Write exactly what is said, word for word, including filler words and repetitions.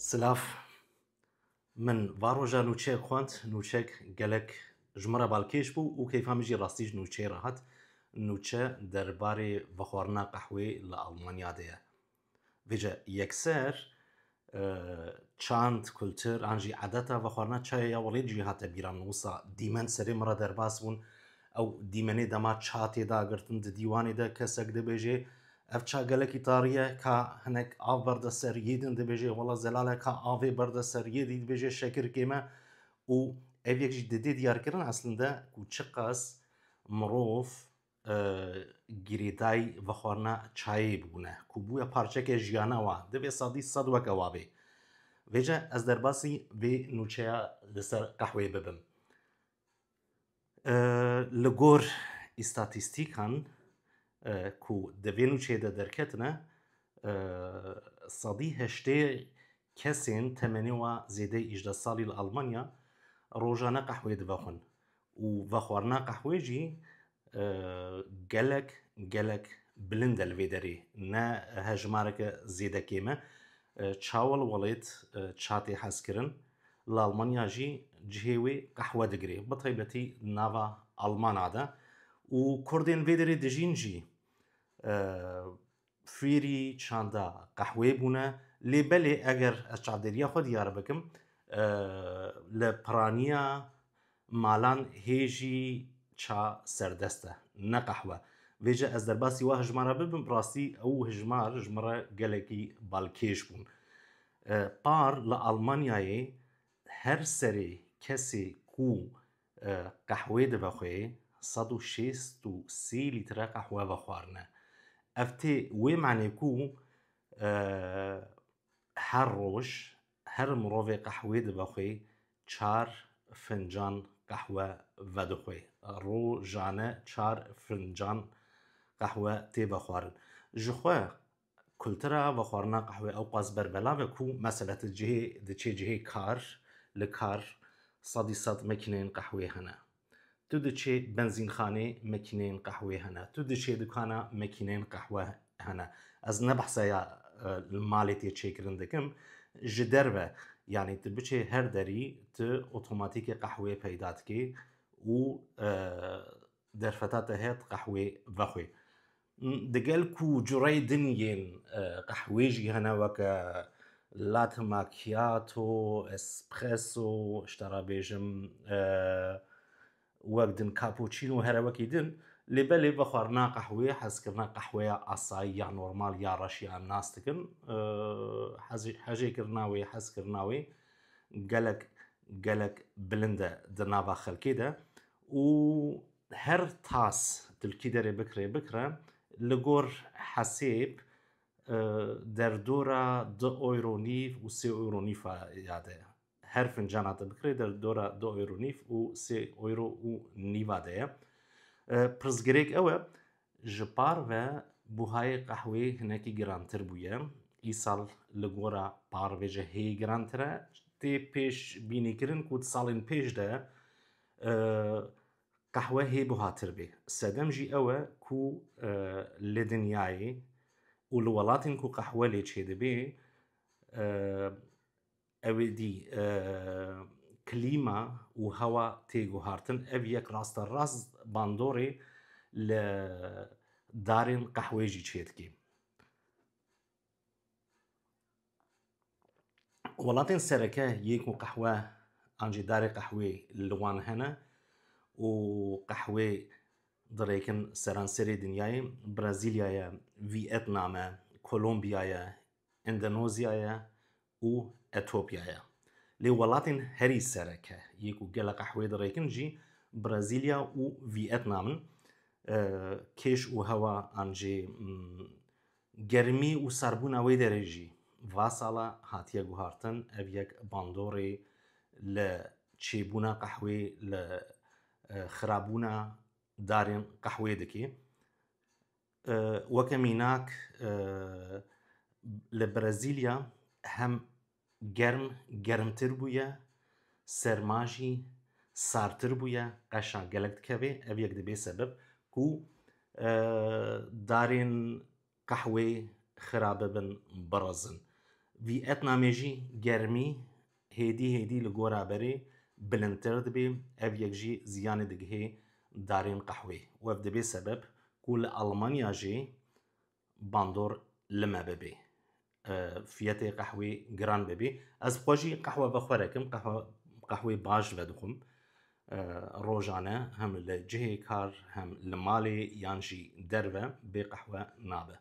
Silav. Min va roja nûçeyek xwend, nûçeyek gelek ji min re balkêş bû û keyfa min jî rastî ji nûçeyê re hat. Nûçe derbarê vexwarina qehwê li Almanya de ye. Vêce yekser, e, çand, kultur an jî edeta vexwarina çayê ya welêt jî hate bîra min. Wisa dîmen serê min re derbas bûn. Ew dîmenê dema ça tê dagirtin, di dîwanê de kesek dibêjê, ev ça gelekî tarî ye, ka hinek av berde ser yê din, dibêjê, wela zelal e, ka avê berde ser yê dî, dibêjê, şekir kêm e. Û ev yek jî didê diyarkirin eslinde ku çiqas mirov, e, girêdayî vexwarina çayê bûne, ku bûye parçeke jiyana wa, divê sedî sed weke wa bê. Vêce ez derbasî vê nûçeya li ser qehweyê bibim. E, li gor îstatîstîkan, e, ku di vê nûçeyê de derketine, e, sedî heştê kesên temenê wa zêdeyî îjdeh salî li Almanya rojane qehweyê divexwin û vexwarina qehwê jî, e, gelek, gelek bilind e li vê derê. Ne hejmareke zêde kêm e. E, çawel welêt, e, ça tê hezkirin, li Almanya jî cihê wê qehwe digirê. Bi taybetî nava Almana de. Û Kurdên vê derê dijîn jî, e, fêrî çanda qehwê bûne. Lê belê eger ez çavdêriya xwe diyar bikim, e, li piraniya malan hê jî ça serdest e, ne qehwe. Vêce ez derbasî wa hijmara bibim, rastî ew hijmar ji min re gelekî balkêş bûn. E, par li Almanyayê her serê kesê ku, e, qehwê divexwê, sed û şêst û sê lître qehwe vexwarine. Ev tê wê manê ku, e, her roj her mirovê qehwê divexwê, çar fincan qehwe vedixwê. Rojane çar fincan qehwe tê vexwarin. Ji xwe kultura vexwarina qehwê ew qas berbelav e ku mesela tu cihê, diçê cihê kar, li kar sedî sed mekîneyên qehwê hene. Tu diçê benzînxanê, mekîneyên qehwê hene. Tu diçê dukana, mekîneyên qehwe hene. Ez ne behsa ya, e, li malê tê çêkirin dikim. Ji derve, yanî tu biçê her derî, tu otomatîkê qehwê peyda dikê û, e, derfeta te heye, tu qehwê vexwê. Digel ku cureyê din yên, e, qehwê jî hene, weke latte macchiato, espresso, ji te re bêjim, e, wek din cappuccino, here wekî din. Lê belê vexwarina qehwê, hezkirina qehweya asayî ya normal ya reş ya em nas dikin, e, hezê-, hejêkirina wê, hezkirina wê gelek, gelek bilind e di nava xelkê de. Û her tas tu li kî derê bikirê bikire, li gor hesêb, e, derdora du euro nîv û sê euro nîv ya de. Her fincana te bikirê derdora du euro nîv û sê euro û nîva de ye. E, pirsgirêk ew e, ji par ve buhayê qehwê hinekî girantir bûye. Îsal li gora par vêce hê girantir e. Tê pêş bînîkirin ku di salên pêş de, e, qehwe hê buhatir bê. Sedem jî ew e ku, e, li dinyayê û li welatên ku qehwe lê çêdibê, e, ew ê dî, e, klîma û hewa tê guhartin. Ev yek rasterast bandorê li darên qehwê jî çêdikê. Welatên sereke yê ku qehwe an jî darê qehwê li wan hene û qehwê dirêkin seranserê dinyayê, Brezîlya ye, Vîetnam e, Kolombiya ye, Endonezya ye û Etopya ye. Lê welatên herî sereke yê ku gelek qehwê dirêkin jî Brezîlya û Vîetnam in. E, kêş û hewa an jî, mm, germî û sarbûna wê derê jî va sala hatiye guhartin. Ev yek bandorê li çêbûna qehwê, li, e, xirabûna darên qehwê dike. E, weke mînak, e, li Brezîlya hem germ germtir bûye, serma jî sartir bûye, qeşa gelek dikeve. Ev yek dibe sebeb ku, e, darên qehwê xira bibin, birizin. Vîetnamê jî germî hêdî hêdî li gora berê bilindtir dibê, ev yek jî ziyanê digihê darên qehwê û ev dibê sebeb ku li Almanya jî bandor li me bibê, e, fiyetê qehwê giran bibê. Ez xwe jî qehwe vexwe rekim, qehwe, qehwê baş vedixwim. E, rojane hem li cihê kar hem li malê yan jî derve bê qehwe nabe.